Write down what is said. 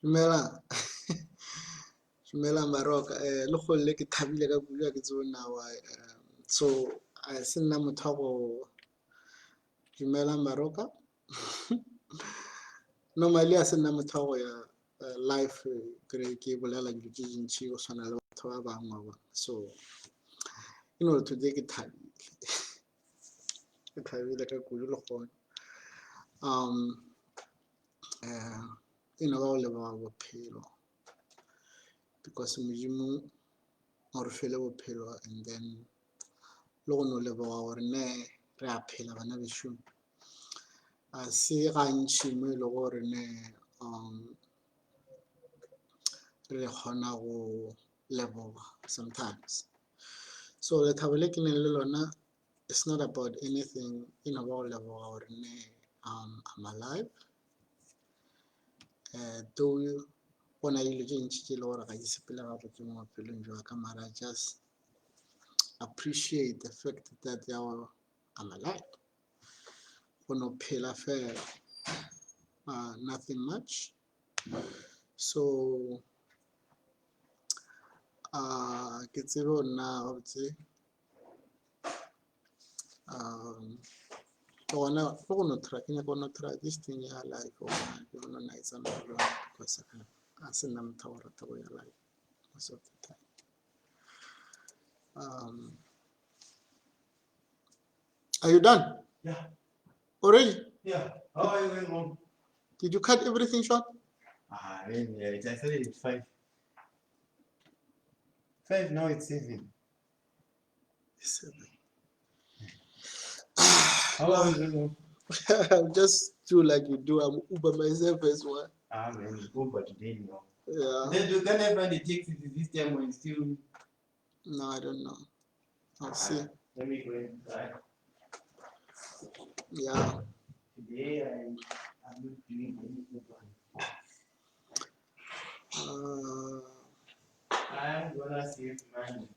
Dumelang. Dumelang Baroka. Le golle ke thabile ka kudu, ha ke tsebe na why. So a se nna motho wa go dumelang Baroka. Normally a se nna motho wa go ya live, kry ke bolela dilo tše dintši go swana le batho ba bangwe wa bona. So e no re today ke thabile. Ke thabile ka kudu le gona. E no ba go leboga bophelo because Modimo o re file bophelo, and then le go no leboga gore ne re a phela, bana bešo. A se gantši mo e le gore ne re kgona go leboga sometimes. So lethabo le ke neng le lona, it's not about anything, e no ba go leboga gore ne I'm alive. Though go na le dilo tše ntši tše e le gore ga di sepele gabotse mo bophelong jwa ka, mara just appreciate the fact that ya gore I'm alive. Go no phela fela, nothing much. So ke tsebe gore na gabotse ke gona le go no try, ke nyaka go no try this thing ya live gore ke bona na e tsamaya jwang, because a se nna motho wa go rata go ya live most of the time. Are you done? Yeah. Already? Yeah. How are you going home? Did you cut everything short? Ah, man, yeah, I started at 5. 5, now it's 7. 7. How are you going home? I'll just do like you do. I'm Uber myself as well. Ah, man, Uber today, no. Yeah. Then you can I find a taxi this time when still. No, I don't know. I'll see. Let me go and try. Yeah. Today I'm not doing any Uber. I'm gonna save money.